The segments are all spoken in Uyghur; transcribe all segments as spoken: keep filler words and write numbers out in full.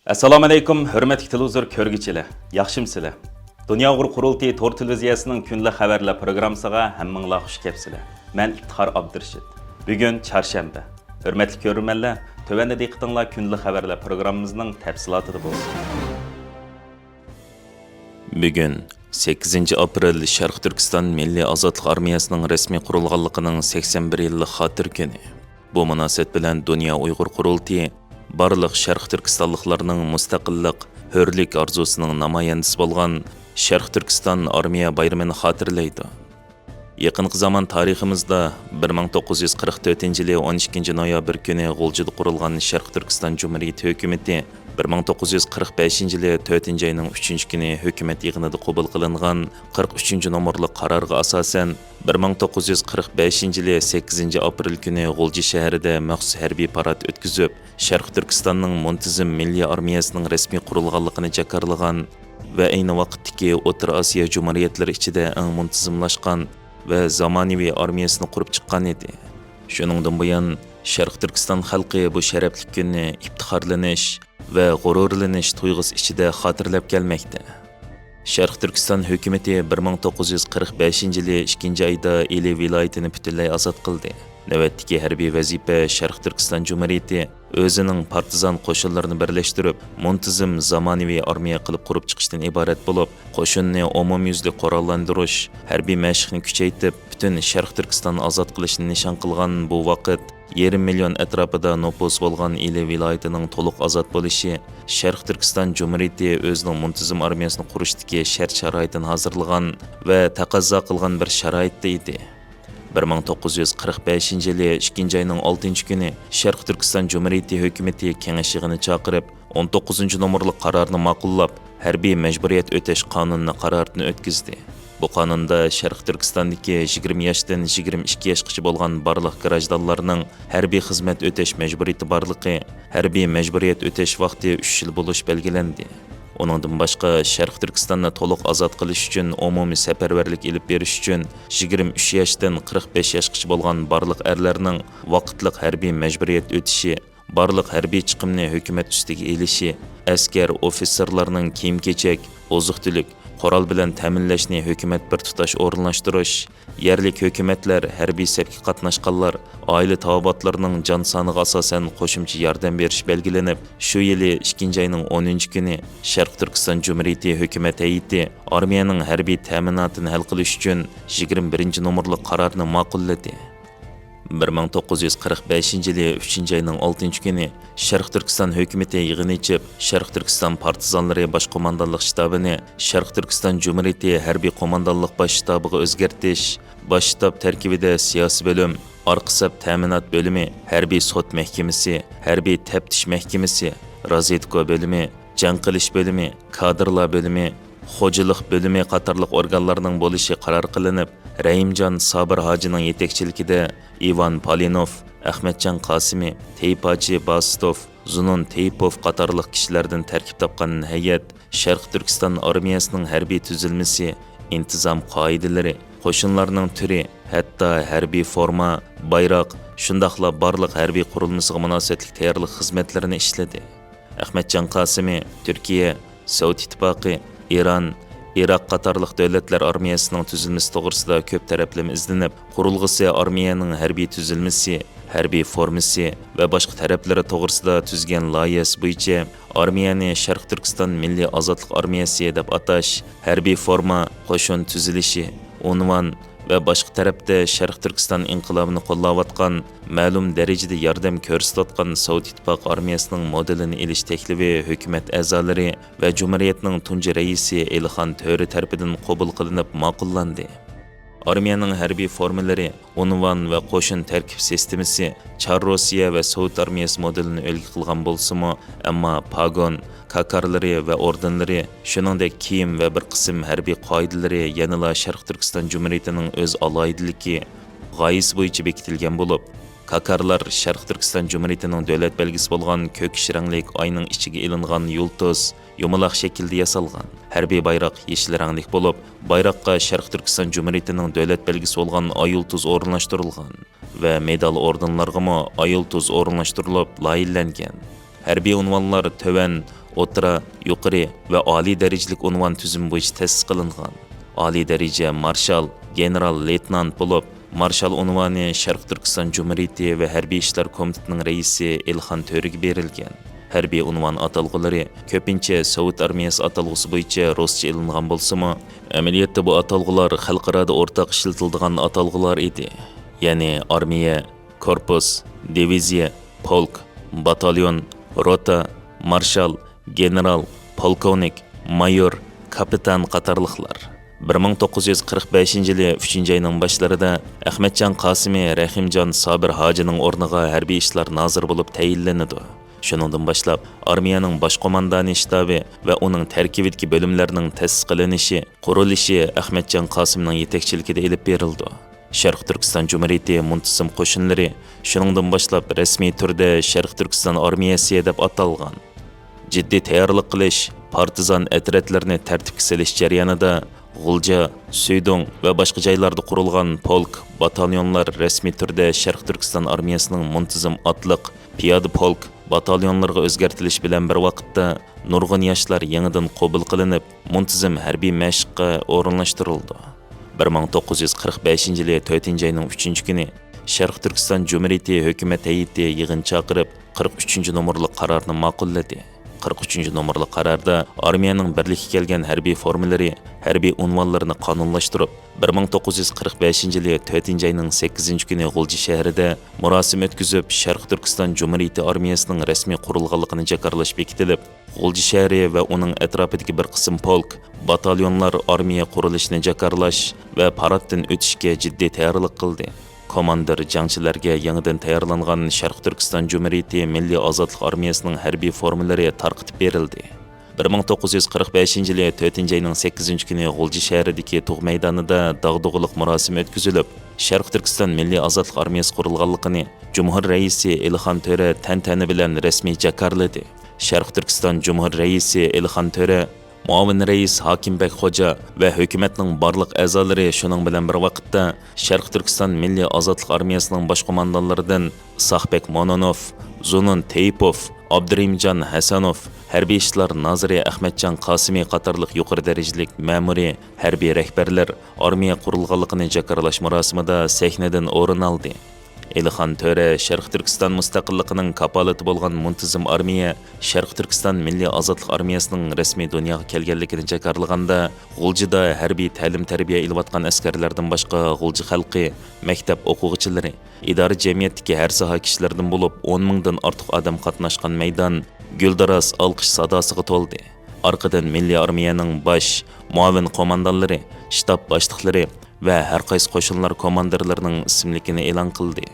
ئەسسالامۇئەلەيكۇم، ھۆرمەتلىك تېلېۋىزور كۆرگۈچىلەر، ياخشىمۇسىلەر؟ دۇنيا ئۇيغۇر قۇرۇلتىيى تور تېلېۋىزىيەسىنىڭ كۈندىلىك خەۋەرلەر پروگراممىسىغا ھەممىڭلار خۇش كەپسىلەر. مەن ئىپتىخار ئابدۇرېشىت. بۈگۈن چارشەنبە. ھۆرمەتلىك كۆرۈرمەنلەر، تۆۋەندە دىققىتىڭلار كۈندىلىك خەۋەرلەر پروگراممىمىزنىڭ تەپسىلاتىدا بولسۇن. بۈگۈن، سەككىزىنچى ئاپرېل، شەرقىي تۈركىستان مىللىي ئازادلىق ئارمىيەسىنىڭ رەسمىي قۇرۇلغانلىقىنىڭ سەكسەن بىر يىللىق خاتىرە كۈنى. بۇ مۇناسىۋەت بىلەن دۇنيا ئۇيغۇر قۇرۇلتىيى بارلىق شەرقىي تۈركىستانلىقلارنىڭ مۇستەقىللىق، ھۆرلۈك ئارزۇسىنىڭ نامايەندىسى بولغان شەرقىي تۈركىستان ئارمىيە بايرىمىنى خاتىرىلەيدۇ. يېقىنقى زامان تارىخىمىزدا بىر مىڭ توققۇز يۈز قىرىق تۆتىنچى يىلى ئون ئىككىنچى نويابىر كۈنى غۇلجىدا قۇرۇلغان شەرقىي تۈركىستان جۇمھۇرىيىتى ھۆكۈمىتى، بىر مىڭ توققۇز يۈز قىرىق بەشىنچى يىلى تۆتىنچى ئاينىڭ ئۈچىنچى كۈنى ھۆكۈمەت يىغىنىدا قوبۇل قىلىنغان قىرىق ئۈچىنچى نومۇرلۇق قارارغا ئاساسەن، بىر مىڭ توققۇز يۈز قىرىق بەشىنچى يىلى سەككىزىنچى ئاپرېل كۈنى غۇلجا شەھىرىدە مەخسۇس ھەربىي پارات ئۆتكۈزۈپ، شەرقىي تۈركىستاننىڭ مۇنتىزىم مىللىي ئارمىيەسىنىڭ رەسمىي قۇرۇلغانلىقىنى جاكارلىغان ۋە ئەينى ۋاقىتتىكى ئوتتۇرا ئاسىيا جۇمھۇرىيەتلىرى ئىچىدە ئەڭ مۇنتىزىملاشقان ۋە زامانىۋى ئارمىيەسىنى قۇرۇپ چىققان ئىدى. شۇنىڭدىن بۇيان، شەرقىي تۈركىستان خەلقى بۇ شەرەپلىك كۈننى ئىپتىخارلىنىش ۋە غۇرۇرلىنىش تۇيغۇسى ئىچىدە خاتىرىلەپ كەلمەكتە. شەرقىي تۈركىستان ھۆكۈمىتى بىر مىڭ توققۇز يۈز قىرىق بەشىنچى يىلى ئىككىنچى ئايدا ئىلى ۋىلايىتىنى پۈتۈنلەي ئازاد قىلدى. نۆۋەتتىكى ھەربىي ۋەزىپە شەرقىي تۈركىستان جۇمھۇرىيىتى ئۆزىنىڭ پارتىزان قوشۇنلىرىنى بىرلەشتۈرۈپ، مۇنتىزىم زامانىۋى ئارمىيە قىلىپ قۇرۇپ چىقىشتىن ئىبارەت بولۇپ، قوشۇننى ئومۇميۈزلۈك قوراللاندۇرۇش، ھەربىي مەشىقنى كۈچەيتىپ، پۈتۈن شەرقىي تۈركىستاننى ئازاد قىلىشنى نىشان قىلغان بۇ ۋاقىت، يېرىم مىليون ئەتراپىدا نوپۇسى بولغان ئىلى ۋىلايىتىنىڭ تولۇق ئازاد بولۇشى شەرقىي تۈركىستان جۇمھۇرىيىتى ئۆزىنىڭ مۇنتىزىم ئارمىيەسىنى قۇرۇشتىكى شەرت-شارائىتىنى ھازىرلىغان ۋە تەقەززا قىلغان بىر شارائىتتا ئىدى. بىر مىڭ توققۇز يۈز قىرىق بەشىنچى يىلى ئىككىنچى ئاينىڭ ئالتىنچى كۈنى شەرقىي تۈركىستان جۇمھۇرىيىتى ھۆكۈمىتى كېڭەش يىغىنى چاقىرىپ، ئون توققۇزىنچى نومۇرلۇق قارارنى ماقۇللاپ، ھەربىي مەجبۇرىيەت ئۆتەش قانۇنىنى قارارىدىن ئۆتكۈزدى. بۇ قانۇندا شەرقىي تۈركىستاندىكى يىگىرمە ياشتىن يىگىرمە ئىككى ياشقىچە بولغان بارلىق گراژدانلارنىڭ ھەربىي خىزمەت ئۆتەش مەجبۇرىيىتى بارلىقى، ھەربىي مەجبۇرىيەت ئۆتەش ۋاقتى ئۈچ يىل بولۇش بەلگىلەندى. ئۇنىڭدىن باشقا، شەرقىي تۈركىستاننى تولۇق ئازاد قىلىش ئۈچۈن ئومۇمىي سەپەرۋەرلىك ئېلىپ بېرىش ئۈچۈن يىگىرمە ئۈچ ياشتىن قىرىق بەش ياشقىچە بولغان بارلىق ئەرلەرنىڭ ۋاقىتلىق ھەربىي مەجبۇرىيەت ئۆتىشى، بارلىق ھەربىي چىقىمنى ھۆكۈمەت ئۈستىگە ئېلىشى، ئەسكەر، ئوفىتسېرلارنىڭ كىيىم-كېچەك، ئوزۇق-تۈلۈك، قورال بىلەن تەمىنلەشنى ھۆكۈمەت بىر تۇتاش ئورۇنلاشتۇرۇش، يەرلىك ھۆكۈمەتلەر، ھەربىي سەپكە قاتناشقانلار، ئائىلە تاۋابىئاتلىرىنىڭ جان سانىغا ئاساسەن قوشۇمچە ياردەم بېرىش بەلگىلىنىپ، شۇ يىلى ئىككىنچى ئاينىڭ ئونىنچى كۈنى شەرقىي تۈركىستان جۇمھۇرىيىتى ھۆكۈمەت ھەيئىتى ئارمىيەنىڭ ھەربىي تەمىناتىنى ھەل قىلىش ئۈچۈن يىگىرمە بىرىنچى نومۇرلۇق قارارنى ماقۇللىدى. بىر مىڭ توققۇز يۈز قىرىق بەشىنچى يىلى ئۈچىنچى ئاينىڭ ئالتىنچى كۈنى شەرقىي تۈركىستان ھۆكۈمىتى يىغىن ئېچىپ، شەرقىي تۈركىستان پارتىزانلىرى باش قوماندانلىق شتابىنى شەرقىي تۈركىستان جۇمھۇرىيىتى ھەربىي قوماندانلىق باش شتابىغا ئۆزگەرتىش، باش شتاب تەركىبىدە سىياسىي بۆلۈم، ئارقا سەپ تەمىنات بۆلۈمى، ھەربىي سوت مەھكىمىسى، ھەربىي تەپتىش مەھكىمىسى، رازۋېدكا بۆلۈمى، جەڭ قىلىش بۆلۈمى، كادىرلار بۆلۈمى، خوجىلىق بۆلۈمى قاتارلىق ئورگانلارنىڭ بولۇشى قارار قىلىنىپ، رەھىمجان سابىر ھاجىنىڭ يېتەكچىلىكىدە ئىۋان پالىنوف، ئەخمەتجان قاسىمى، تەيپاچى باسىتوف، زۇنۇن تەيپوف قاتارلىق كىشىلەردىن تەركىب تاپقان ھەيئەت شەرقىي تۈركىستان ئارمىيەسىنىڭ ھەربىي تۈزۈلمىسى، ئىنتىزام قائىدىلىرى، قوشۇنلارنىڭ تۈرى، ھەتتا ھەربىي فورما، بايراق، شۇنداقلا بارلىق ھەربىي قۇرۇلمىسىغا مۇناسىۋەتلىك تەييارلىق خىزمەتلىرىنى ئىشلىدى. ئەخمەتجان قاسىمى تۈركىيە، سوۋېت ئىتتىپاقى، ئىران، ئىراق قاتارلىق دۆلەتلەر ئارمىيەسىنىڭ تۈزۈلمىسى توغرىسىدا كۆپ تەرەپلىمە ئىزدىنىپ، قۇرۇلغۇسى ئارمىيەنىڭ ھەربىي تۈزۈلمىسى، ھەربىي فورمىسى ۋە باشقا تەرەپلىرى توغرىسىدا تۈزگەن لايىھەسى بويىچە ئارمىيەنى شەرقىي تۈركىستان مىللىي ئازادلىق ئارمىيەسى دەپ ئاتاش، ھەربىي فورما، قوشۇن تۈزۈلۈشى، ئۇنۋان ۋە باشقا تەرەپتە شەرقىي تۈركىستان ئىنقىلابىنى قوللاۋاتقان، مەلۇم دەرىجىدە ياردەم كۆرسىتىۋاتقان سوۋېت ئىتتىپاقى ئارمىيەسىنىڭ مودېلىنى ئېلىش تەكلىپى ھۆكۈمەت ئەزالىرى ۋە جۇمھۇرىيەتنىڭ تۇنجى رەئىسى ئېلىخان تۆرە تەرىپىدىن قوبۇل قىلىنىپ ماقۇللاندى. ئارمىيەنىڭ ھەربىي فورمىلىرى، ئۇنۋان ۋە قوشۇن تەركىب سىستېمىسى چار روسىيە ۋە سوۋېت ئارمىيەسى مودېلىنى ئۈلگە قىلغان بولسىمۇ، ئەمما پاگون، كاكارلىرى ۋە ئوردېنلىرى، شۇنىڭدەك كىيىم ۋە بىر قىسىم ھەربىي قائىدىلىرى يەنىلا شەرقىي تۈركىستان جۇمھۇرىيىتىنىڭ ئۆز ئالاھىدىلىكى، غايىسى بويىچە بېكىتىلگەن بولۇپ، كاكارلار شەرقىي تۈركىستان جۇمھۇرىيىتىنىڭ دۆلەت بەلگىسى بولغان كۆكۈش رەڭلىك ئاينىڭ ئىچىگە ئېلىنغان يۇلتۇز، يۇمىلاق شەكىلدە ياسالغان. ھەربىي بايراق يېشىل رەڭلىك بولۇپ، بايراققا شەرقىي تۈركىستان جۇمھۇرىيىتىنىڭ دۆلەت بەلگىسى بولغان ئاي يۇلتۇز ئورۇنلاشتۇرۇلغان ۋە مېدال ئوردېنلارغىمۇ ئاي يۇلتۇز ئورۇنلاشتۇرۇلۇپ لايىھەلەنگەن. ھەربىي ئۇنۋانلار تۆۋەن ئوتتۇرا، يۇقىرى ۋە ئالىي دەرىجىلىك ئۇنۋان تۈزۈمى بويىچە تەسىس قىلىنغان. ئالىي دەرىجە مارشال، گېنېرال لېيتېنانت بولۇپ، مارشال ئۇنۋانى شەرقىي تۈركىستان جۇمھۇرىيىتى ۋە ھەربىي ئىشلار كومىتېتىنىڭ رەئىسى ئېلىخان تۆرىگە بېرىلگەن. ھەربىي ئۇنۋان ئاتالغۇلىرى كۆپىنچە سوۋېت ئارمىيەسى ئاتالغۇسى بويىچە رۇسچە ئېلىنغان بولسىمۇ، ئەمەلىيەتتە بۇ ئاتالغۇلار خەلقئارادا ئورتاق ئىشلىتىلىدىغان ئاتالغۇلار ئىدى. يەنى ئارمىيە، كورپۇس، دىۋىزىيە، پولك، باتاليون، روتا، مارشال، گېنېرال، پولكوۋنىك، مايور، كاپىتان قاتارلىقلار. بىر مىڭ توققۇز يۈز قىرىق بەشىنچى يىلى ئۈچىنچى ئاينىڭ باشلىرىدا ئەخمەتجان قاسىمى رەھىمجان سابىر ھاجىنىڭ ئورنىغا ھەربىي ئىشلار نازىرى بولۇپ تەيىنلىنىدۇ. شۇنىڭدىن باشلاپ، ئارمىيەنىڭ باش قوماندانى شتابى ۋە ئۇنىڭ تەركىبىدىكى بۆلۈملەرنىڭ تەسىس قىلىنىشى، قۇرۇلۇشى ئەخمەتجان قاسىمنىڭ يېتەكچىلىكىدە ئېلىپ بېرىلىدۇ. شەرقىي تۈركىستان جۇمھۇرىيىتى مۇنتىزىم قوشۇنلىرى شۇنىڭدىن باشلاپ رەسمىي تۈردە شەرقىي تۈركىستان ئارمىيەسى دەپ ئاتالغان. جىددىي تەييارلىق قىلىش، پارتىزان ئەترەتلىرىنى تەرتىپكە سېلىش جەريانىدا غۇلجا، سۈيدۈڭ ۋە باشقا جايلاردا قۇرۇلغان پولك، باتاليونلار رەسمىي تۈردە شەرقىي تۈركىستان ئارمىيەسىنىڭ مۇنتىزىم ئاتلىق، پىيادە پولك، باتاليونلىرىغا ئۆزگەرتىلىشى بىلەن بىر ۋاقىتتا، نۇرغۇن ياشلار يېڭىدىن قوبۇل قىلىنىپ، مۇنتىزىم ھەربىي مەشىققە ئورۇنلاشتۇرۇلىدۇ. بىر مىڭ توققۇز يۈز قىرىق بەشىنچى يىلى تۆتىنچى ئاينىڭ ئۈچىنچى كۈنى شەرقىي تۈركىستان جۇمھۇرىيىتى ھۆكۈمەت ھەيئىتى يىغىن چاقىرىپ، قىرىق ئۈچىنچى نومۇرلۇق قارارنى ماقۇللىدى. قىرىق ئۈچىنچى نومۇرلۇق قاراردا ئارمىيەنىڭ بىرلىككە كەلگەن ھەربىي فورمىلىرى، ھەربىي ئۇنۋانلىرىنى قانۇنلاشتۇرۇپ، بىر مىڭ توققۇز يۈز قىرىق بەشىنچى يىلى تۆتىنچى ئاينىڭ سەككىزىنچى كۈنى غۇلجا شەھىرىدە مۇراسىم ئۆتكۈزۈپ، شەرقىي تۈركىستان جۇمھۇرىيىتى ئارمىيەسىنىڭ رەسمىي قۇرۇلغانلىقىنى جاكارلاش بېكىتىلىپ، غۇلجا شەھىرى ۋە ئۇنىڭ ئەتراپىدىكى بىر قىسىم پولك، باتاليونلار ئارمىيە قۇرۇلۇشىنى جاكارلاش ۋە پاراتتىن ئۆتۈشكە جىددىي تەييارلىق قىلدى. كوماندىر جەڭچىلەرگە يېڭىدىن تەييارلانغان شەرقىي تۈركىستان جۇمھۇرىيىتى مىللىي ئازادلىق ئارمىيەسىنىڭ ھەربىي فورمىلىرى تارقىتىپ بېرىلدى. بىر مىڭ توققۇز يۈز قىرىق بەشىنچى يىلى تۆتىنچى ئاينىڭ سەككىزىنچى كۈنى غۇلجا شەھىرىدىكى تۇغ مەيدانىدا داغدۇغىلىق مۇراسىمى ئۆتكۈزۈلۈپ، شەرقىي تۈركىستان مىللىي ئازادلىق ئارمىيەسى قۇرۇلغانلىقىنى جۇمھۇر رەئىسى ئېلىخان تۆرە تەنتەنە بىلەن رەسمىي جاكارلىدى. شەرقىي تۈركىستان جۇمھۇر رەئىسى ئېلىخان تۆرە، مۇئاۋىن رەئىس ھاكىمبەگ خوجا ۋە ھۆكۈمەتنىڭ بارلىق ئەزالىرى شۇنىڭ بىلەن بىر ۋاقىتتا شەرقىي تۈركىستان مىللىي ئازادلىق ئارمىيەسىنىڭ باش قوماندانلىرىدىن ئىساقبەگ مونونوف، زۇنۇن تېيىپوف، ئابدۇرېھىمجان ھەسەنوف، ھەربىي ئىشلار نازىرى ئەخمەتجان قاسىمى قاتارلىق يۇقىرى دەرىجىلىك مەمۇرىي، ھەربىي رەھبەرلەر ئارمىيە قۇرۇلغانلىقىنى جاكارلاش مۇراسىمىدا سەھنىدىن ئورۇن ئالدى. ئېلىخان تۆرە شەرقىي تۈركىستان مۇستەقىللىقىنىڭ كاپالىتى بولغان مۇنتىزىم ئارمىيە شەرقىي تۈركىستان مىللىي ئازادلىق ئارمىيەسىنىڭ رەسمىي دۇنياغا كەلگەنلىكىنى جاكارلىغاندا، غۇلجىدا ھەربىي تەلىم-تەربىيە ئېلىۋاتقان ئەسكەرلەردىن باشقا غۇلجا خەلقى، مەكتەپ ئوقۇغۇچىلىرى، ئىدارە جەمئىيەتتىكى ھەر ساھە كىشىلىرىدىن بولۇپ ئون مىڭدىن ئارتۇق ئادەم قاتناشقان مەيدان گۈلدۈراس ئالقىش ساداسىغا تولدى. ئارقىدىن مىللىي ئارمىيەنىڭ باش، مۇئاۋىن قوماندانلىرى، شتاب باشلىقلىرى ۋە ھەر قايسى قوشۇنلار كوماندىرلىرىنىڭ ئىسىملىكىنى ئېلان قىلدى.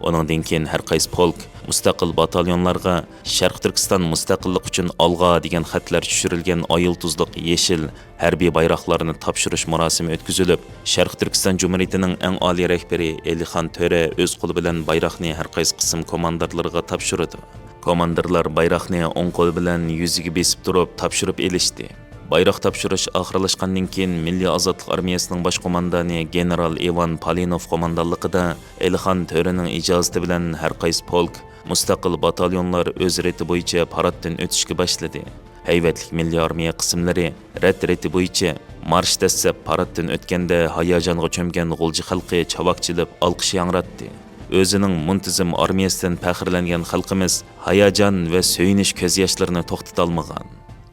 ئۇنىڭدىن كېيىن ھەر قايسى پولك، مۇستەقىل باتاليونلارغا شەرقىي تۈركىستان مۇستەقىللىق ئۈچۈن ئالغا دېگەن خەتلەر چۈشۈرۈلگەن ئاي يۇلتۇزلۇق يېشىل ھەربىي بايراقلارنى تاپشۇرۇش مۇراسىمى ئۆتكۈزۈلۈپ، شەرقىي تۈركىستان جۇمھۇرىيىتىنىڭ ئەڭ ئالىي رەھبىرى ئېلىخان تۆرە ئۆز قولى بىلەن بايراقنى ھەر قايسى قىسىم كوماندىرلىرىغا تاپشۇرىدۇ. كوماندىرلار بايراقنى ئوڭ قولى بىلەن يۈزىگە بېسىپ تۇرۇپ تاپشۇرۇپ ئېلىشتى. بايراق تاپشۇرۇش ئاخىرلاشقاندىن كېيىن، مىللىي ئازادلىق ئارمىيەسىنىڭ باش قوماندانى گېنېرال ئىۋان پالىنوف قوماندانلىقىدا ئېلىخان تۆرىنىڭ ئىجازىتى بىلەن ھەر قايسى پولك، مۇستەقىل باتاليونلار ئۆز رېتى بويىچە پاراتتىن ئۆتۈشكە باشلىدى. ھەيۋەتلىك مىللىي ئارمىيە قىسىملىرى رەت رېتى بويىچە مارش دەسسەپ پاراتتىن ئۆتكەندە، ھاياجانغا چۆمگەن غۇلجا خەلقى چاۋاك چېلىپ، ئالقىش ياڭراتتى. ئۆزىنىڭ مۇنتىزىم ئارمىيەسىدىن پەخىرلەنگەن خەلقىمىز ھاياجان ۋە سۆيۈنۈش كۆز ياشلىرىنى توختىتالمىغان.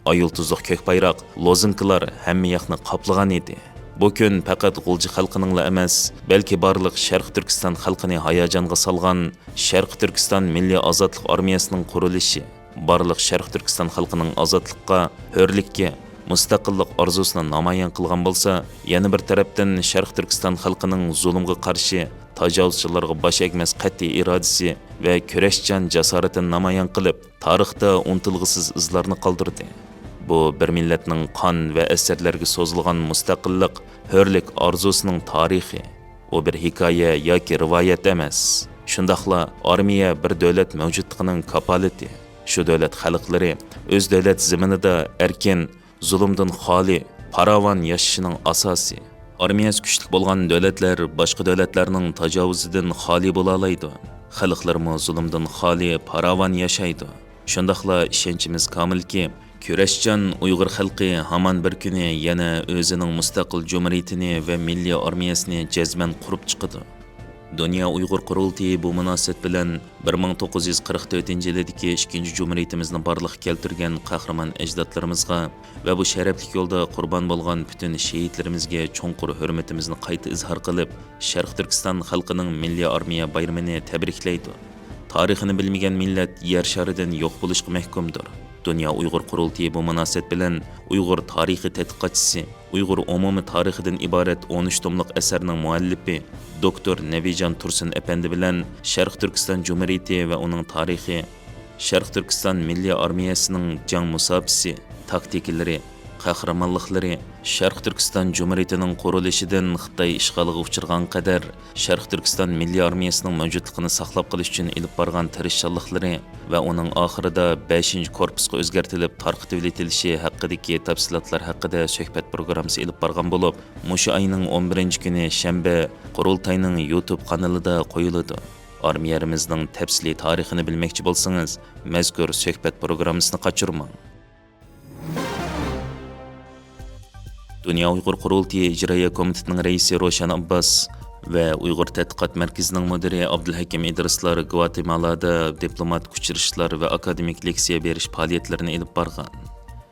ئاي يۇلتۇزلۇق كۆك بايراق، لوزۇنكىلار ھەممە ياقنى قاپلىغان ئىدى. بۇ كۈن پەقەت غۇلجا خەلقىنىڭلا ئەمەس، بەلكى بارلىق شەرقىي تۈركىستان خەلقىنى ھاياجانغا سالغان شەرقىي تۈركىستان مىللىي ئازادلىق ئارمىيەسىنىڭ قۇرۇلۇشى، بارلىق شەرقىي تۈركىستان خەلقىنىڭ ئازادلىققا، ھۆرلۈككە، مۇستەقىللىق ئارزۇسىنى نامايان قىلغان بولسا، يەنە بىر تەرەپتىن شەرقىي تۈركىستان خەلقىنىڭ زۇلۇمغا قارشى، تاجاۋۇزچىلارغا باش ئەگمەس قەتئىي ئىرادىسى ۋە كۈرەشچان جاسارىتىنى نامايان قىلىپ، تارىختا ئۇنتۇلغۇسىز ئىزلارنى قالدۇردى. بۇ بىر مىللەتنىڭ قان ۋە ئەسىرلەرگە سوزۇلغان مۇستەقىللىق، ھۆرلۈك ئارزۇسىنىڭ تارىخى. ئۇ بىر ھېكايە ياكى رىۋايەت ئەمەس. شۇنداقلا ئارمىيە بىر دۆلەت مەۋجۇتلۇقىنىڭ كاپالىتى. شۇ دۆلەت خەلقلىرى ئۆز دۆلەت زېمىنىدا ئەركىن، زۇلۇمدىن خالىي، پاراۋان ياشىشىنىڭ ئاساسى. ئارمىيەسى كۈچلۈك بولغان دۆلەتلەر باشقا دۆلەتلەرنىڭ تاجاۋۇزىدىن خالىي بولالايدۇ. خەلقلىرىمۇ زۇلۇمدىن خالىي، پاراۋان ياشايدۇ. شۇنداقلا ئىشەنچىمىز كامىلكى، كۈرەشچان ئۇيغۇر خەلقى ھامان بىر كۈنى يەنە ئۆزىنىڭ مۇستەقىل جۇمھۇرىيىتىنى ۋە مىللىي ئارمىيەسىنى جەزمەن قۇرۇپ چىقىدۇ. دۇنيا ئۇيغۇر قۇرۇلتىيى بۇ مۇناسىۋەت بىلەن بىر مىڭ توققۇز يۈز قىرىق تۆتىنچى يىلىدىكى ئىككىنچى جۇمھۇرىيىتىمىزنى بارلىققا كەلتۈرگەن قەھرىمان ئەجدادلىرىمىزغا ۋە بۇ شەرەپلىك يولدا قۇربان بولغان پۈتۈن شېھىتلىرىمىزگە چوڭقۇر ھۆرمىتىمىزنى قايتا ئىزھار قىلىپ، شەرقىي تۈركىستان خەلقىنىڭ مىللىي ئارمىيە بايرىمىنى تەبرىكلەيدۇ. تارىخىنى بىلمىگەن مىللەت يەر شارىدىن يوق بولۇشقا مەھكۇمدۇر. دۇنيا ئۇيغۇر قۇرۇلتىيى بۇ مۇناسىۋەت بىلەن ئۇيغۇر تارىخىي تەتقىقاتچىسى، ئۇيغۇر ئومۇمىي تارىخىدىن ئىبارەت ئون ئۈچ توملۇق ئەسەرنىڭ مۇئەللىپى دوكتور نەبىجان تۇرسۇن ئەپەندى بىلەن شەرقىي تۈركىستان جۇمھۇرىيىتى ۋە ئۇنىڭ تارىخى، شەرقىي تۈركىستان مىللىي ئارمىيەسىنىڭ جەڭ مۇساپىسى، تاكتىكىلىرى، قەھرىمانلىقلىرى، شەرقىي تۈركىستان جۇمھۇرىيىتىنىڭ قۇرۇلۇشىدىن خىتاي ئىشغالىغا ئۇچرىغان قەدەر شەرقىي تۈركىستان مىللىي ئارمىيەسىنىڭ مەۋجۇتلۇقىنى ساقلاپ قېلىش ئۈچۈن ئېلىپ بارغان تىرىشچانلىقلىرى ۋە ئۇنىڭ ئاخىرىدا بەشىنچى كورپۇسقا ئۆزگەرتىلىپ تارقىتىۋېتىلىشى ھەققىدىكى تەپسىلاتلار ھەققىدە سۆھبەت پروگراممىسى ئېلىپ بارغان بولۇپ، مۇشۇ ئاينىڭ ئون بىرىنچى كۈنى شەنبە قۇرۇلتاينىڭ يۇتۇب قانىلىدا قويۇلىدۇ. ئارمىيەمىزنىڭ تەپسىلىي تارىخىنى بىلمەكچى بولسىڭىز، مەزكۇر سۆھبەت پروگراممىسىنى قاچۇرماڭ. دۇنيا ئۇيغۇر قۇرۇلتىيى ئىجرائىيە كومىتېتىنىڭ رەئىسى روشەن ئابباس ۋە ئۇيغۇر تەتقىقات مەركىزىنىڭ مۇدىرى ئابدۇلھەكىم ئىدرىسلار گۋاتېمالادا دىپلوماتىك ئۇچرىشىشلار ۋە ئاكادېمىك لېكسىيە بېرىش پائالىيەتلىرىنى ئېلىپ بارغان.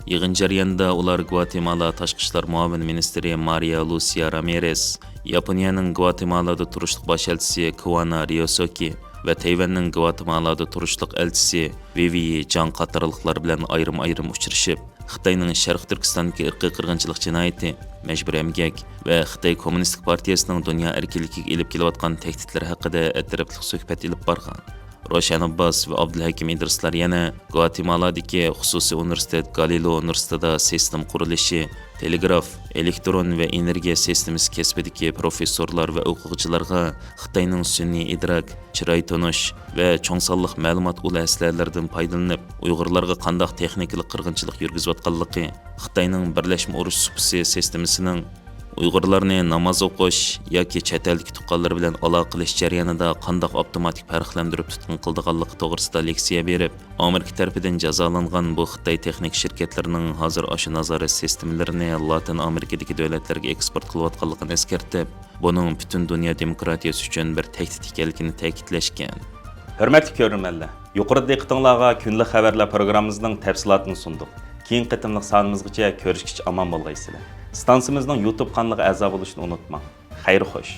يىغىن جەريانىدا ئۇلار گۋاتېمالا تاشقى ئىشلار مۇئاۋىن مىنىستىرى مارىيا لۇسىيا رامىرېس، ياپونىيەنىڭ گۋاتېمالادا تۇرۇشلۇق باش ئەلچىسى كۇۋانا رىيوسوكى ۋە تەيۋەننىڭ گۋاتېمالادا تۇرۇشلۇق ئەلچىسى ۋېۋېي جاڭ قاتارلىقلار بىلەن ئايرىم-ئايرىم ئۇچرىشىپ، خىتاينىڭ شەرقىي تۈركىستاندىكى ئىرقىي قىرغىنچىلىق جىنايىتى، مەجبۇرىي ئەمگەك ۋە خىتاي كوممۇنىستىك پارتىيەسىنىڭ دۇنيا ئەركىنلىكىگە ئېلىپ كېلىۋاتقان تەھدىتلىرى ھەققىدە ئەتراپلىق سۆھبەت ئېلىپ بارغان. روشەن ئابباس ۋە ئابدۇلھەكىم ئىدرىسلار يەنە گۋاتېمالادىكى خۇسۇسىي ئۇنىۋېرسىتېت گالىلېئو ئۇنىۋېرسىتېتىدا سىستېما قۇرۇلۇشى، تېلېگراف، ئېلېكترون ۋە ئېنېرگىيە سىستېمىسى كەسپىدىكى پروفېسسورلار ۋە ئوقۇغۇچىلارغا خىتاينىڭ سۈنئىي ئىدراك، چىراي تونۇش ۋە چوڭ سانلىق مەلۇمات ئۇل ئەسلىھەلىرىدىن پايدىلىنىپ، ئۇيغۇرلارغا قانداق تېخنىكىلىق قىرغىنچىلىق يۈرگۈزۈۋاتقانلىقى، خىتاينىڭ بىرلەشمە ئۇرۇش سۇپىسى سىستېمىسىنىڭ ئۇيغۇرلارنى ناماز ئوقۇش ياكى چەت ئەلدىكى تۇغقانلىرى بىلەن ئالاقىلىشىش جەريانىدا قانداق ئاپتوماتىك پەرقلەندۈرۈپ تۇتقۇن قىلىدىغانلىقى توغرىسىدا لېكسىيە بېرىپ، ئامېرىكا تەرىپىدىن جازالانغان بۇ خىتاي تېخنىكا شىركەتلىرىنىڭ ھازىر ئاشۇ نازارەت سىستېمىلىرىنى لاتىن ئامېرىكىدىكى دۆلەتلەرگە ئېكسپورت قىلىۋاتقانلىقىنى ئەسكەرتىپ، بۇنىڭ پۈتۈن دۇنيا دېموكراتىيەسى ئۈچۈن بىر تەھدىت ئىكەنلىكىنى تەكىتلەشكەن. ھۆرمەتلىك كۆرۈرمەنلەر، يۇقىرىدا دىققىتىڭلارغا كۈندىلىك خەۋەرلەر پروگراممىمىزنىڭ تەپسىلاتىنى سۇندۇق. كېيىنكى قېتىملىق سانىمىزغىچە كۆرۈشكىچە ئامان بولغايسىلەر. ئىستانسىمىزنىڭ يۇتۇب قانىلىغا ئەزا بولۇشنى ئۇنتۇماڭ. خەير خوش.